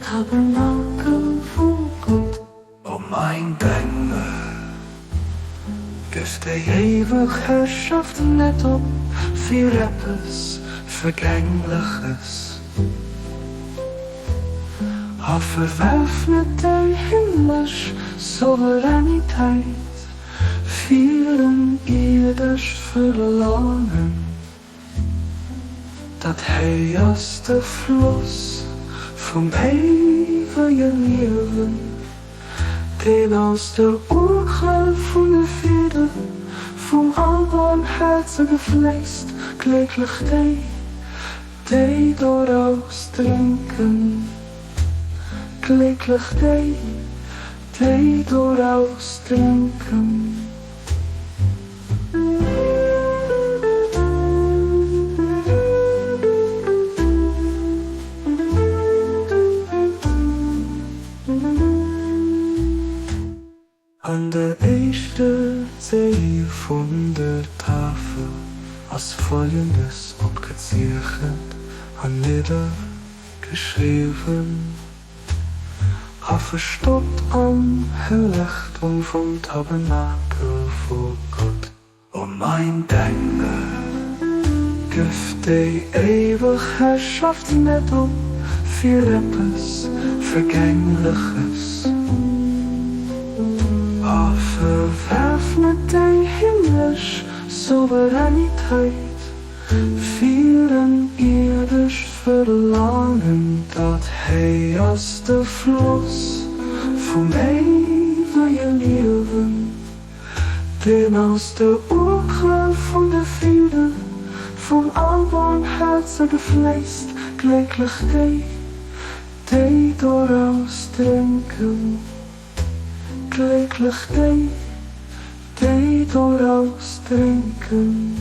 Tabernakel vu Gott. O mein Dénger, gëff déi éiweg Herrschaft net op fir eppes Vergängleches, a verwerf net déi himmlesch Souveränitéit fir en ierdescht Verlaangen. Dat hei ass de Floss vum éiwege Liewen, deen aus der Urquell vun de Fieder vum Allbarmhäerzege fléisst. Glécklech déi, déi doraus drénken, glécklech déi, déi doraus drénken. An der éischter Zeil vun der Tafel ass Folgendes opgezeechent an niddergeschriwwen. A verstoppt am Hellegtum vum Tabernakel vu Gott. O mein Denger, gëff déi éiweg Herrschaft net op fir eppes Vergängleches, a verwerf net déi himmlesch Souveränitéit. Fir en ierdescht Verlaangen, dat héi ass de Floss vum éiwege Liewen, deen aus der Urquell vun de Fieder vum Allbarmhäerzege fléisst. Glécklech déi, déi doraus drénken, glécklech déi, déi doraus drénken.